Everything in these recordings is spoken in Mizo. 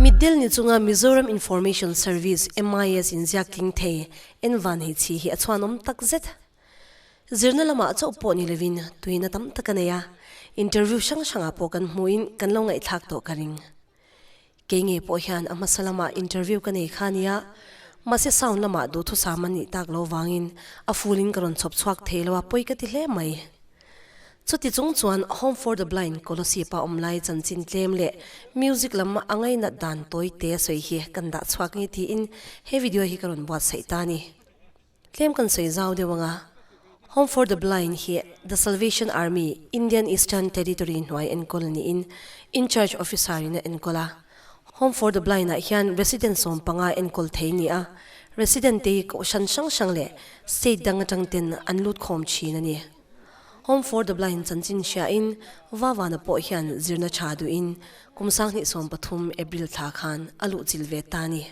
Mitdel ni chunga Mizoram Information Service, MIS, inziak tling thei en van hei chhi hi a chhuanawm tak zet. Zirna lamah chauh pawh ni lovin tuina tam tak a nei a, interview hrang hrangah pawh kan hmuhin kan lo ngaihthlak tawh ka ring. Kei ngei pawh hian a hmasa lamah interview ka nei kha nia, mahse sound lamah duhthusam an nih tak lo vangin a full in ka rawn chhawp chhuak thei lo a, pawi ka ti hle mai. Chuti chung chuan Home for the Blind Kolosip-a awm lai chanchin tlem leh music lam a ngainat dan tawi te sawi hi kan dah chhuak nge tiin he video hi ka rawn buatsaih ta a ni. Tlem kan sawi zau deuh ang a, Home for the Blind hi The Salvation Army, Indian Eastern Territory hnuai enkawl niin In-charge Officer in a enkawl a. Home for the Blind ah hian resident 15 enkawl thei ni a, resident te hi kohhran hrang hrang leh state dang atang ten an lut khawm thin a ni. Home for the Blind chanchin hriain Vavana pawh hian zirna tha duhin kum 2013 April thla khan a luhchilh ve ta a ni.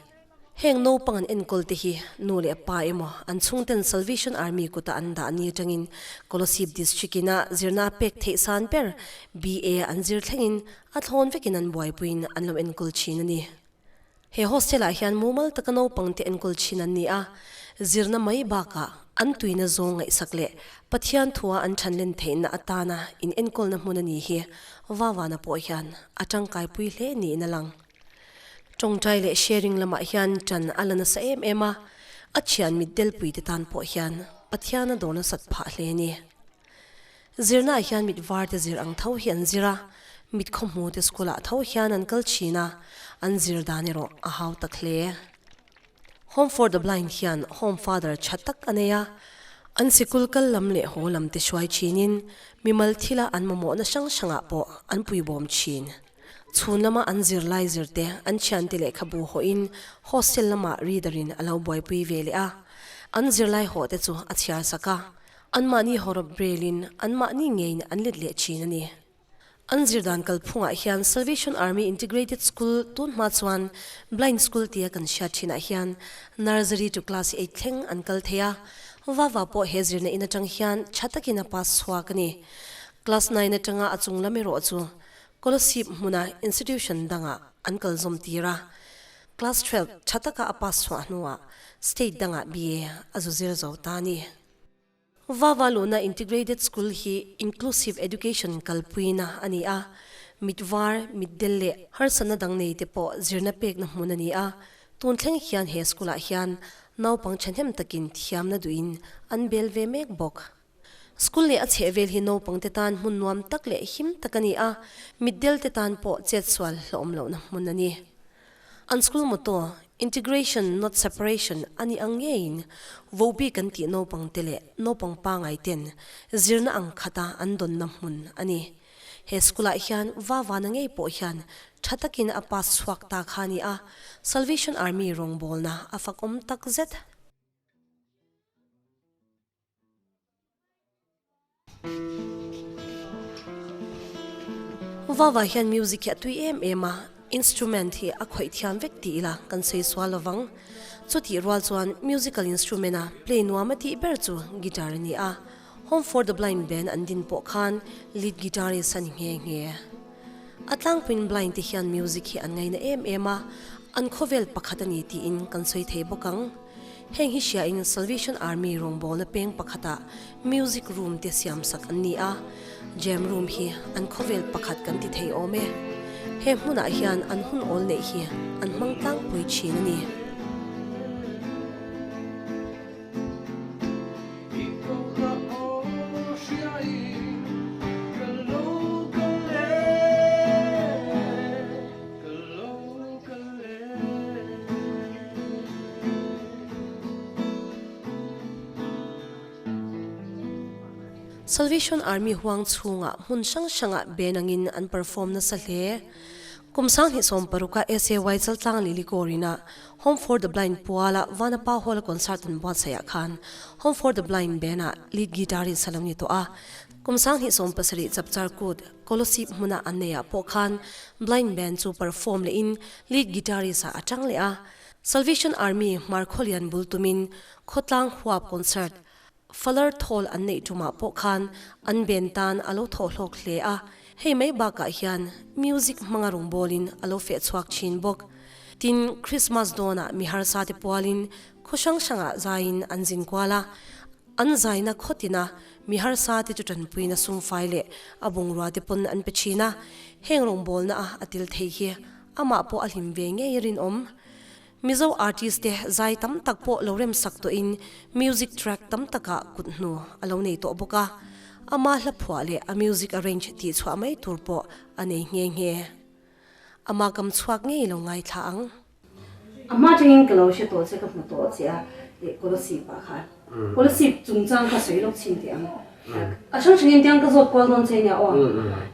Heng naupang an enkawl te hi nu leh pa emaw an chhungten Salvation Army kuta an dah ni atangin Kolosip District ina zirna a pek theih san ber BA an zir thlengin a thlawn vekin an buaipuiin an lo enkawl thin a ni. He hostel ah hian mumal taka naupang te enkawl thin an ni a, zirna mai bakah an tuina zawng ngaihsak leh Pathian thua an thanlen theihna atana in enkawlna hmun a ni hi Vavana pawh hian a tangkaipui hle niin a lang. Tawngtai leh sharing lamah hian ṭan a la nasa em em a, a thian mitdelpui te tan pawh hian Pathian a dawr nasat phah hle a ni. Zirnaah hian mit var te zir ang tho hi an zir a, mit khawhmu te school ah tho hian an kal thin a, an zir dan erawh a hau tak hle. Home for the Blind hian Home Father tha tak a nei a, an sikul kal lam leh haw lam te hruai thinin mimal thila an mamawhna hrang hrangah pawh an puibawm thin. Chhun lama an zirlai zirte an thiante lehkhabu hawhin hostel lamah reader in a lo buaipui ve leh a, an zirlai hawh te chu a chhiar sak a, anmahni hawrawp braille in anmahni ngeiin an let leh thin a ni. An zirdan kalphungah hian Salvation Army Integrated School tun hma chuan Blind School tia kan hriat thinah hian Nursery to Class Eight thleng an kal thei a, Vava pawh he zirna in atang hian tha takin a pass chhuak a ni. Class Nine atanga a chung lam erawh chu Kolosip hmuna institution dangah an kal zawm tir a, Class 12 tha taka a pass chhuah hnuah state dangah BA a zu zir zo ta a ni. Vava luhna Integrated School hi inclusive education kalpuina a ni a, mit var, mit del leh harsatna dang nei te pawh zirna pekna hmun a ni a, tun thleng hian he school ah hian naupang thahnem takin thiamna duhin an bel ve mek bawk. School leh a chhehvel hi naupang te tan hmun nuam tak leh him tak a ni a, mitdel te tan pawh chetsual hlawhawm lohna hmun a ni. An school motto, Integration not separation a nih ang ngeiin vohbik an tih naupang te leh naupang pangai ten zirna ang khata an dawnna hmun a ni. He school ah hian Vavana ngei pawh hian tha takin a pass chhuak ta kha a ni a, Salvation Army rawngbawlna a fakawm tak zet. Vava hian music hi a tui em em a, instrument hi a khawih thiam vek tih ila kan sawi sual lovang. Chutih rual chuan musical instrument a play nuam a tih ber chu guitar a ni a, Home for the Blind band an din pawh khan lead guitarist a ni nghe nghe. A tlangpuiin blind te hian music hi an ngaina em em a, an khawvel pakhat a ni tiin kan sawi thei bawk ang. Heng hi hriain Salvation Army rawngbawlna peng pakhatah music room te siamsak an ni a, jam room hi an khawvel pakhat kan ti thei awm e. He hmunah hian an hun awl neih hi an hmang tlangpui thin a ni. Salvation Army huang chhungah hmun hrang hrangah ben angin an perform nasa hle. Kum 2016 a SAY Chaltlang Lily Gorin-a Home for the Blind puala Vanapa Hall-a concert an buatsaihah khan Home for the Blind band-ah lead guitarist a lo ni tawh a. Kum 2017 Chapchar Kut Kolosip hmuna an neiah pawh khan Blind Band chu perform lehin lead guitarist ah a tang leh a. Salvation Army Hmarkhawlian bul tumin khawtlang huap concert Falar Thawl an neih tumah pawh khan an band tan a lo thawhhlawk hle a, hei mai bakah hian music hmanga rawngbawlin a lo feh chhuak thin bawk. Tin, Krismas dawnah mi harsa te pualin khaw hrang hrangah zaiin an zin kual a. An zaina khaw tina mi harsa te chu tanpuina sumfai leh a bungrua te pawn an pe thin a. Heng rawngbawlna a a tel thei hi amah pawh a hlim ve ngei rinawm. Mizo artist te zai tam tak pawh lo remsak tawhin music track tam takah kut hnu a lo nei tawh bawk a. Ama hla phuah leh a music arrange tihchhuah mai tur pawh a nei nghe nghe. Ama kam chhuak ngei lo ngaithla ang. A hma tangin ka lo hre tawh che ka hmu tawh che a tih Kolasib ah khan Kolasib chungchang kha sawi lawk chhin teh ang. A hrang hrangin tiang ka zawt kual dawn che nia aw.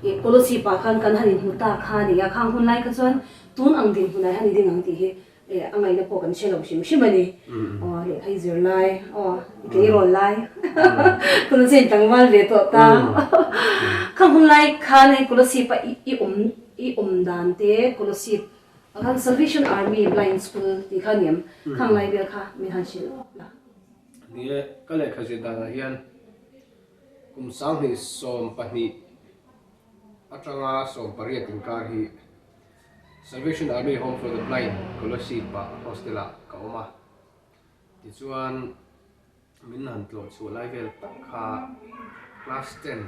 Ih Kolasib ah khan kan han inhmu ta kha a ni a, khang hun lai kha chuan tun ang dinhmunah hian i ding ang tih hi Eh, a ngaihna pawh kan hre lo hrim hrim a ni. Aw, lehkha i zir lai, aw, i tleirawl lai, tuna chu in tlangval ve tawh ta. Kha hun lai khan hei Kolasib a i awm, i awm dan te, Kolasib ah khan Salvation Army Blind School tih kha a ni em? Khang lai vel kha min han hrilh la. Ni e, ka lehkha zir danah hian kum 2012 atanga 18 inkar hi Salvation Army Home for the Blind, Kolasib ah hostel ah ka awm a, tichuan min han tlawh chhuah lai vel tak kha class ten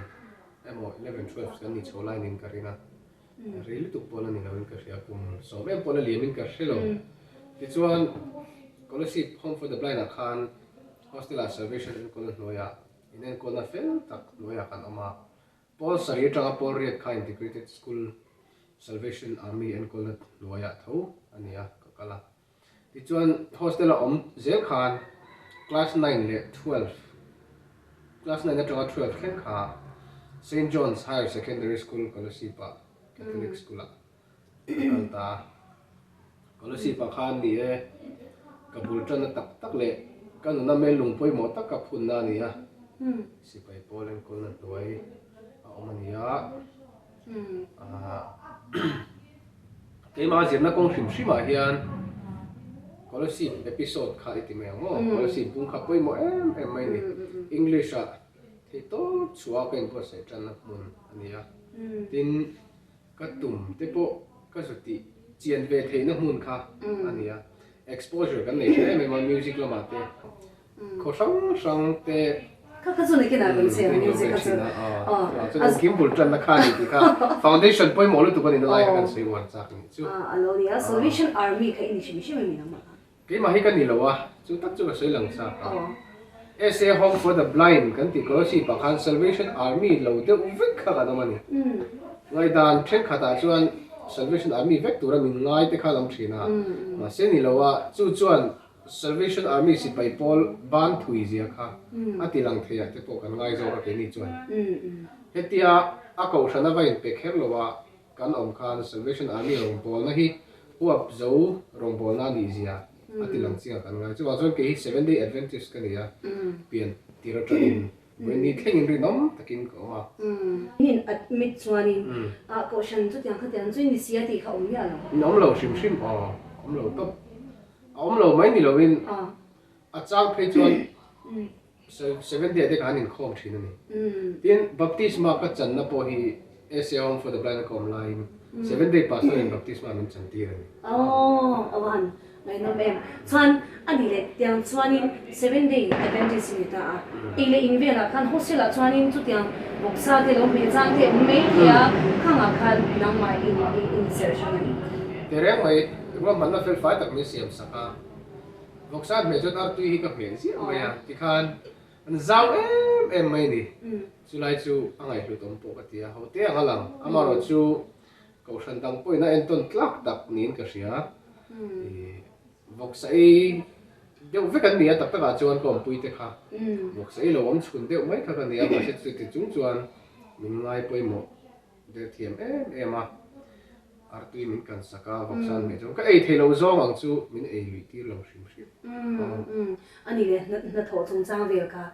emaw eleven twelve kan ni chho lai niin ka ring a, rei lutuk pawh la ni loin ka hria, kum sawm em pawh la liam in ka hre lo. Tichuan Kolasib Home for the Blind ah khan hostel ah Salvation enkawlna hnuaiah inenkawlna fel tak hnuaiah kan awm a, Pawl sarih atanga pawl riat kha Integrated School Salvation Army enkawlna hnuaiah tho a ni a, ka kal a. Tichuan hostel a awm zel khan class nine leh twelve, class nine atanga twelve thleng kha Saint John's Higher Secondary School Kolasib ah Catholic School ah ka kal ta a. Kolasib ah khan ni e, ka bul tanna tak tak leh ka nuna mel lung pawimawh tak ka phunna a ni a, sipai pawl enkawlna hnuai a awm a ni a. Keimah zirna kawng hrim hrimah hian Kolasib episode kha i ti mai ang maw? Kolasib bung kha pawimawh em em mai a ni. English ah theitawp chhuah ka inbuatsaih tanna hmun a ni a. Tin, ka tum te pawh ka zu tih chian ve theihna hmun kha a ni a. Exposure kan nei tha em em a, music lamah te. Khaw hrang hrang te. Kha kha chu nakin ah kan chhiar music kha chu. Chuan engkim bul tanna kha a ni tih kha foundation pawimawh lutuk a nihna lai kha kan sawi uar chak a nih chu. A lo ni a, Salvation Army kha i ni hrim hrim em in ang? Keimah hi ka ni lo a, chu tak chu ka sawi lang chak a. SA Home for the Blind kan tih Kolasib ah khan Salvation Army lo deuh vek kha kan awm a ni. Ngaihdan thenkhatah chuan Salvation Army vek tura min ngai te kha an awm thin a, mahse ni lo a, chu chuan Salvation Army sipai pawl ban thui zia kha a ti lang thei ah te pawh kan ngai zawk a keini chuan. Hetia a kohhran a va inpe kher lo a kan awm khan Salvation Army rawngbawlna hi huap zo rawngbawlna a nih zia a ti lang chiang ah kan ngai. Chuvang chuan kei hi Seventh Day Adventist ka ni a, pian tir atangin vawiin thlengin rinawm takin ka awm a. Min admit chuanin kohhran chutiang khatiang chu i ni si a tih kha awm miah lo. Awm lo hrim hrim aw, awm lo tawp. A awm lo mai ni loin a chang phei chuan Seventh Day te kha an inkhawm thin a ni. Tin, baptisma ka channa pawh hi SA Home for the Blind a ka awm laiin Seventh Day Pastor in baptisma min chantir a ni. Aw, a va han ngaihnawm em. Chuan a ni leh tiang chuanin Seventh Day Adventist i ni ta a. Ei leh in velah khan hostel ah chuanin chutiang vawksa te lo hmeh chang te awm mai thei a, khangah khan nangmah in inserh hrang a ni. Tehreng mai, ruahmanna fel fai tak min siam sak a, vawksa hmeh chuan artui hi ka hmeh ziah mai a, tikhan an zau em em mai a ni. Chulai chu a ngaihhlut awm pawh ka ti a, ho te ang a lang, amaherawh chu kohhran dang pawhin a entawn tlak tak niin ka hria. Vawksa ei deuh vek an ni a, tak takah chuan ka awmpui te kha vawksa ei lo awm chhun deuh mai kha ka ni a, mahse chuti chung chuan min ngai pawimawh der thiam em em a, artui min kan sak a, vawksa an hmeh chuan ka ei thei lo zawng ang chu min ei lui tir lo hrim hrim. A ni le, hnathawh chungchang vel kha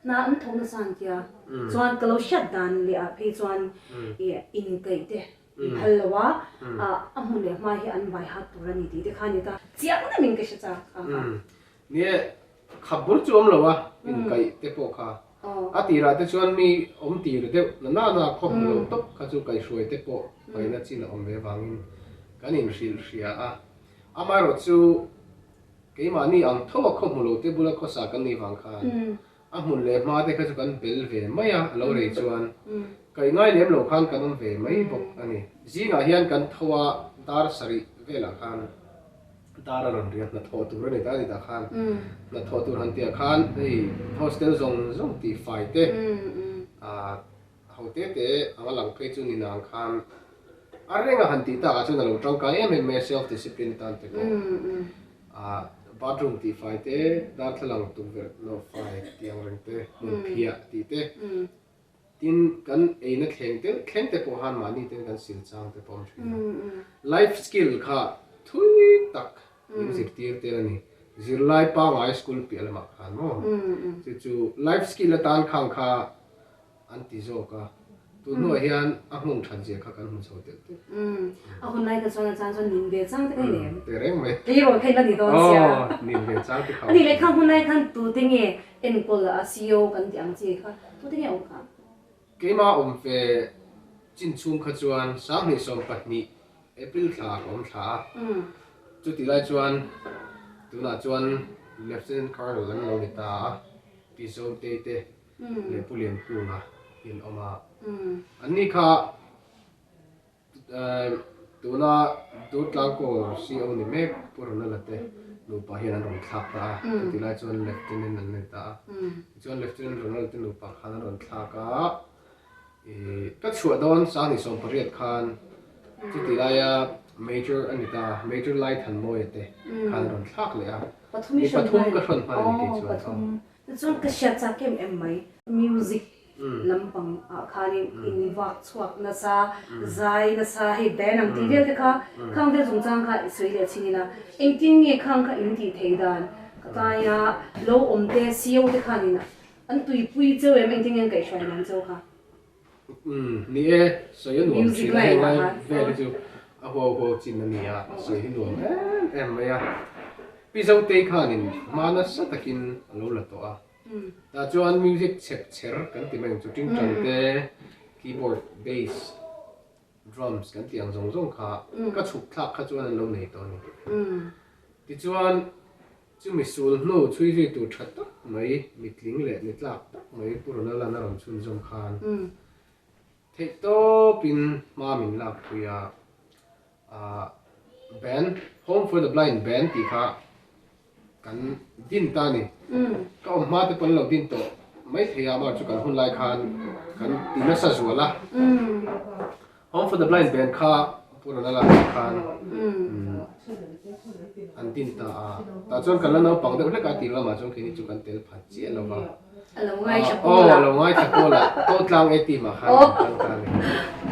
hna an thawk nasa an tia, chuan ka lo hriat dan leh ah phei chuan inkaih te Phal lo a, a hmun leh hma hi an vai hat tur a ni tih te kha a ni ta. Chiang deuhin ka hre chak a kha. Nia, khap bur chu awm lo a, inkaih te pawh kha. A tirah te chuan mi awm tir deuh na nana khaw hmu lo tawp kha chu kaihhruai te pawh ngaihna chin a awm ve avangin kan inhrilh hria a. Amaherawhchu keimahni ang tho a khaw hmu lo te bula khawsa kan nih vang khan a hmun leh hma te kha chu kan bel ve mai a, a lo rei chuan kaih ngai lem lo khan kan awm ve mai bawk a ni. Zingah hian kan tho a dar sarih velah khan dar a rawn ri a, hnathawh tur a ni ta a ni tah khan hnathawh tur han tihah khan hei hostel zawng zawng tih fai te ah Ho te te anga lang phei chu ni nang khan a reng a han tih takah chuan a lo tangkai em em mai a, self discipline atan te pawh ah bathroom tih fai te, darthlalang tukverh nawh fai tih ang reng te, hmun phiah tih te, tin kan eina thleng te thleng te pawh han mahni ten kan sil chang te pawh a awm thin a. Life skill kha thui tak min zirtir tel a ni. Zirlai pangngai school piah lamah khan maw chu chu life skill atan khang kha An ti zawk a, tun hnuah hian a hmung that zia kha kan hmu chho telh telh. Umm, a hun lai kha chuan a chan chuan nin ve chang te kha i nei em? Teh reng mai. Kei erawh kha i la ni dawn sia. Aw, nin ve chang te kha. A nih leh kha hun lai khan tute nge enkawl a CEO kan tih ang chi kha tute nge awm kha? Keimah awm ve chin chhung kha chuan 2012 April thla ka awm thla a, chutih lai chuan tunah chuan Lieutenant Colonel an lo ni ta a, Pi Zotei te leh Pu Liankunga hi an awm a. Anni kha tuna Durtlangkaw CO ni mek Pu Ronald-a te nupa hian an rawn thlak ta a, chutih lai chuan Lieutenant an nei ta a. Tichuan Lieutenant Ronald te nupa khan an rawn thlak a, ka chhuah dawn 2018 khan chutih laia Major a ni ta, Major Laithanmawia te khan an rawn thlak leh a. Mi pathum ka hrawn hman a ni kei chuan. Tichuan ka hriat chak em em mai. Music lampang ah khanin in vak chhuak nasa, zai nasa, hei band ang tih vel te kha khang vel chungchang kha i sawi leh chin ila engtin nge khang kha in tih thei dan ka tlai a lo awm te CEO te khanin an tuipui cheu em engtin nge an kaihhruai nan cheu kha. Umm ni e, sawi a nuam thin a heng lai vel hi chu a huau huau chin a ni a, sawi hi nuam em em mai a. Pi Zotei khanin hma nasa takin a lo la tawh a, tah chuan music chhep chher kan ti mai ang chu, tingtang te, keyboard, bass, drums kan tih ang zawng zawng kha ka chhuk thlak kha chuan an lo nei tawh a ni. Tichuan Chumi sul hnu chhui zui tur tha tak mai, mitling leh mitlak tak mai Pu Ronald-a'n a rawn chhunzawm khan theih tawpin hma min lak pui a, ah Band, Home for the Blind Band tih kha kan din ta a ni. Ka awm hma te pawh an lo din tawh mai thei a, amaherawhchu kan hun lai khan kan ti nasa zual a. Home for the Blind band kha Pu Ronald-a nen khan an din ta a, tah chuan kan la naupang deuh hlek a, tir lamah chuan keini chu kan tel phat chiah lo va. A lo ngaithla pawl a. Aw, a lo ngaithla pawl a, to tlang e team ah khan kan tang ta a ni.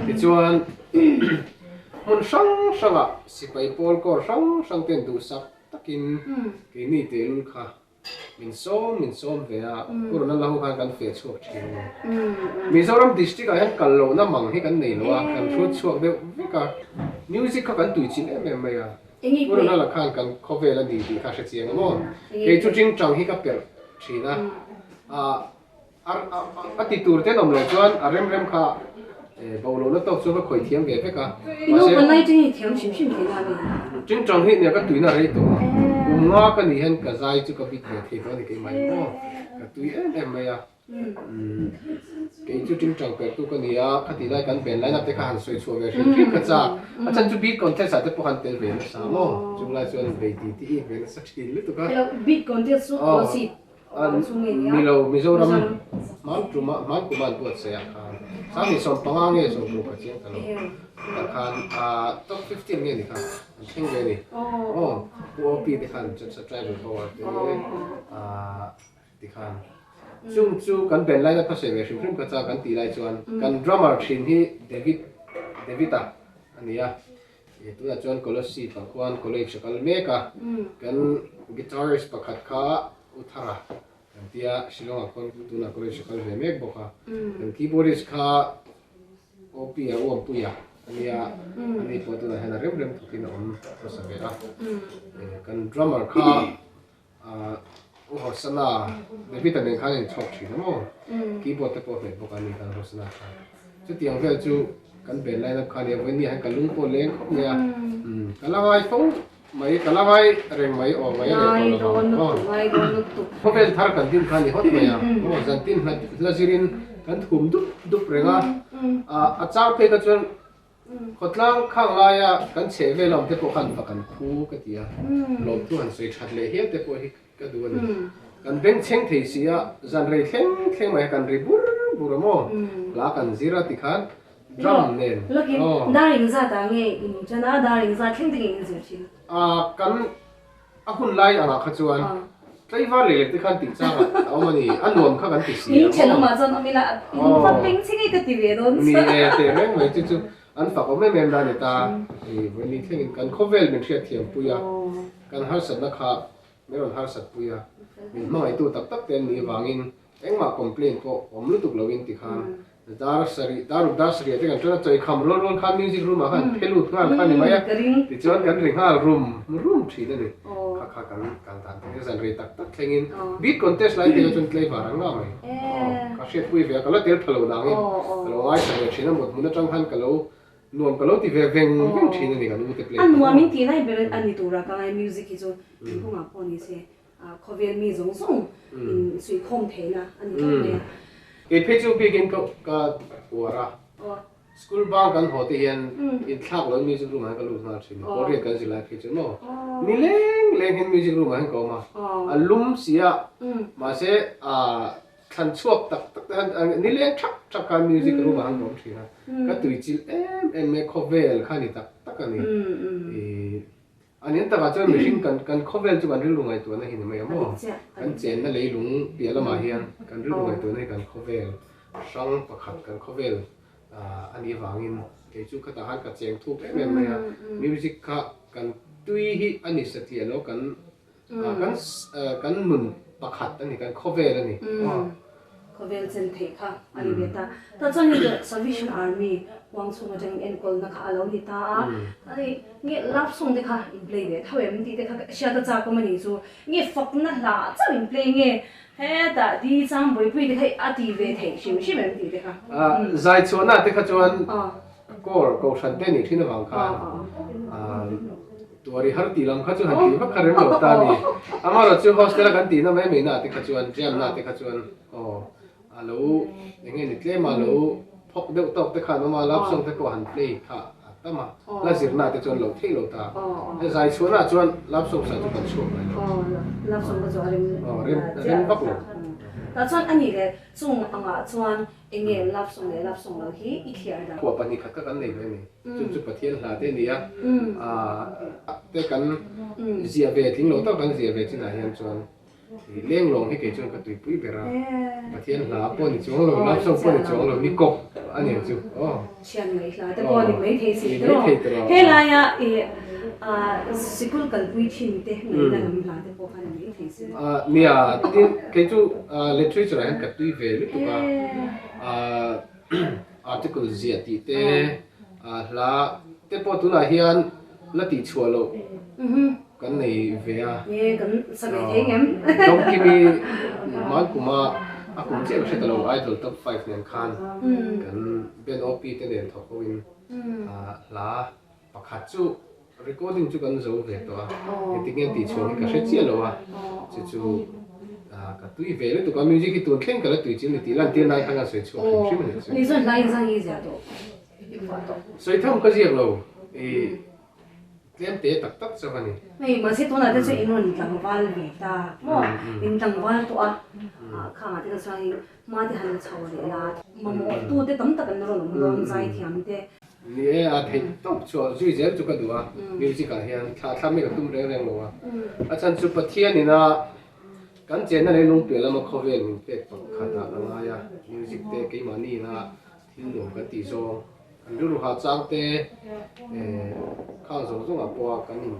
Tichuan hmun hrang hrangah sipai pawl kawr hrang hrang ten duhsak takin keini tehlul kha Min sawm min sawm ve a, Pu Ronald ho khan kan feh chhuak thin a ni. Mizoram district ah hian kal lohna mang hi kan nei lo a, kan hrut chhuak deuh vek a. Music kha kan tuichilh em em mai a. Pu Ronald-a khan kan khawvel a ni tih kha hre chiang a maw? Kei chu tingtang hi ka perh thin a. A ti tur te an awm loh chuan a rem rem kha bo lohna tawk chuan ka khawih thiam ve vek a. I naupan lai atangin i thiam hrim hrim thei na mi? Tingtang hi nia ka tuina rei tawh a, kum nga ka nih hian ka zai chu ka bit ve thei tawh a ni keimah in maw, ka tui em em mai a. Kei chu tingtang perhtu ka ni a, khatih lai kan ven laina te kha han sawi chhuah ve hrim hrim kha chak, a chhan chu beat contest ah te pawh han tel ve nasa maw, chulai chuan bei ti ti ik ve nasa thin lutuk a. Hello, beat contest chu Kolasib Ni lo, Mizoram hmanṭuma hmankuma an buatsaih ah khan 2015 nge 16 ka chiang ta lo tah khan top 15 nge ni kha an thleng ve a ni. Aw Pu OP te khan tribal power te ti khan chung chu kan band line a khaw ve hrim hrim kha chuan kan tih lai chuan kan drummer thin hi David David-a a ni a. Tunah chuan Kolasib ah khuan college a kal mek a, kan guitarist pakhat kha U Thara kan tia Shillong ah khuan tunah college a kal ve mek bawk a, kan keyboardist kha OP a U Ampuia a nia, ani pawh tunah hian a rem rem thawkin a awm hmasa ve a, kan drummer kha U Hosana, David-a nen khan a inchhawk thin a maw? Keyboard te pawh a hmet bawk a ni khan Hosana khan. Chutiang vel chu kan band line up kha a nia, vawiin ni ah hian ka lung pawh leng khawp mai a, ka la ngai fo. Mai ka la ngai reng mai aw mai reh tawh lo vang aw. Khawvel thar kan din kha a ni hawt mai a aw zantin hla hla zirin kan thum dup dup reng a a chang phei kha chuan khawtlang khang laia kan chheh vel awm te pawh khan fak an phu ka ti a lawmthu han sawi that leh hial te pawh hi ka duh a ni. Kan bengchheng thei si a zan rei thleng thleng mai kan ri bur bur a maw hla kan zir a tikhan Drum nen. Lawkin dar engzat ah nge in tan a, dar engzat thleng te nge in zir thin? Ah kan a hun lai angah kha chuan tlaivar leh leh te khan tih chang a awm a ni, a nuam kha kan ti si a. In thenawmah chuan awm ila in fak peng che nge ka ti ve dawn chuan. Ni e teh reng mai chu chu an fak awm em em na a ni ta, vawiin ni thlengin kan khawvel min hriatthiam pui a, kan harsatna kha min rawn harsat pui a, min hmangaihtu tak tak te an nih avangin engmah complain pawh awm lutuk loin tikhan Dar sarih, dar ruk dar sarih ah te kan ṭan a, chawi kham rual rual khan music room ah khan an phe lut nghal kha a ni mai a, tichuan kan ri nghal rum rum ṭhin a ni. Kha kha kan kal dan te hi zan rei tak tak thlengin beat contest lai te kha chuan tlaivar ang nga mai. Aw, ka hriatpui ve a, ka la tel pha lo nangin ka lo ngaithla ve ṭhin a, mut hmun aṭang khan ka lo nuam ka lo ti ve veng veng ṭhin a ni kan u te play kha. A nuam in tih lai ber a ni tura ka ngai music hi chu inkhawngah pawh ni se. Khawvel mi zawng zawng in suihkhawm theihna a ni tlat mai a. Kei phei chu bikin ka ka uar a, school bang kan haw te hian inthlak loin music room ah hian ka lut nghal thin. Korean kan zir lai phei chu maw ni leng leng hian music room ah hian ka awm a, a lum si a, mahse thlan chhuak tak tak te khan ni leng thak thak khan music room ah hian ka awm thin a, ka tuichilh em em mai khawvel kha ni tak tak a ni. A nen takah chuan mihring kan kan khawvel chu kan rilru ngaihtuahna hi ni mai a maw? Kan chenna leilung piah lamah hian kan rilru ngaihtuahna hi kan khawvel hrang pakhat kan khawvel a nih avangin kei chu khatah khan ka cheng thuk em em mai a. Music kha kan tui hi a ni satliah lo kan kan kan nun pakhat a ni kan khawvel a ni. Khawvel chen theih kha a ni ve ta. Tah chuan hei chu Salvation Army huang chhung atangin enkawlna kha a lo ni ta a. Ani nge love song te kha in play ve tho em tih te kha hriat a chak awm a nih chu. Nge fakna hla chauh in play nge hetah di chang buaipui te kha a ti ve theih hrim hrim em tih te kha. Zai chhuahna te kha chuan core kohhran te nih thin avang khan Tuari har tih lam kha chu han tih vak kha rem lo ta a ni. Amaherawh chu hostel a kan tihna mai mai na te kha chuan jam na te kha chuan aw a lo eng nge ni tlem a lo phawk deuh tawk te khan awm a love song te pawh han play kha a tam a la zirna te chuan lo theih lo ta. He zai chhuahna ah chuan love song sa chu kan chhuak ngai lo. Love song kha chu a rem rem rem vak lo. Tah chuan a nih leh chung angah chuan eng nge love song leh love song lo hi i thliar dan. Khuah 2 khat kha kan nei ve a ni. Chu chu Pathian hla te a ni a, te kan ziah ve tling lo tak kan ziah ve chinah hian chuan ih lenglawng hi kei chuan ka tuipui ber a, Pathian hla pawh ni chuang lo, love song pawh ni chuang lo, ni kawp a ni ang chu aw. Thian ngaih hla te pawh a ni maithei si tawh. Helaia ih sikul kalpui thin te ngaihna lam hla te pawh kha ni maithei si. Nia, tin kei chu literature ah hian ka tui ve lutuk a. Article ziah tih te, hla te pawh tunah hian la tih chhuah loh kan nei ve a. Nge kan sa ve thei ngem. Dawngkimi hman kuma a kum chiah ka hre ta lo Idol top 5 nen khan kan band OP te nen thawk ho in hla Pakhat chu recording chu kan zo ve tawh a, engtik nge tih chhuah hi ka hre chiah lo a, chu chu ka tui ve lutuk a, music hi tun thleng ka la tui chim ni tih lan tir nan khan ka sawi chhuak hrim hrim a ni chu. Ni chuan hlai zang i ziah tawh i phuah tawh. Sawi tham ka ziak lo, i tlem te tak tak chauh a ni. Hei mahse tunah te chuan in rawn tlangval ve ta maw, in tlangval tawh a, khangah te kha chuan hei hma te han la chho leh la, mamawh tu te tam tak an rawn awm dawn zaithiam te. Ni e, a theih tawp chhuah zui zel chu ka duh a, music ah hian thla thla mai ka tum reng reng lo a, a chhan chu Pathian ina kan chenna leh lungpiah lama khawvel min pek pakhat ah ka ngai a, music te keimahni ina thil nuam kan tih zawng, kan rilru hah chang te eh khang zawng zawng ah pawh a kan in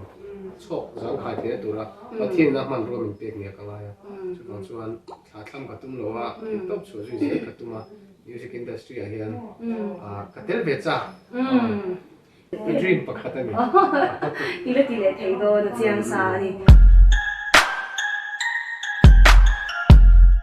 chhawk zangkhai theihna tura Pathian ina hmanrua min pek nia ka ngai a, chuvang chuan thla thlam ka tum lo a, theih tawp chhuah zui zel ka tum a. Music industry ah hian ka tel ve chak ka dream pakhat a ni. I la ti leh thei dawn a chiang sa a ni.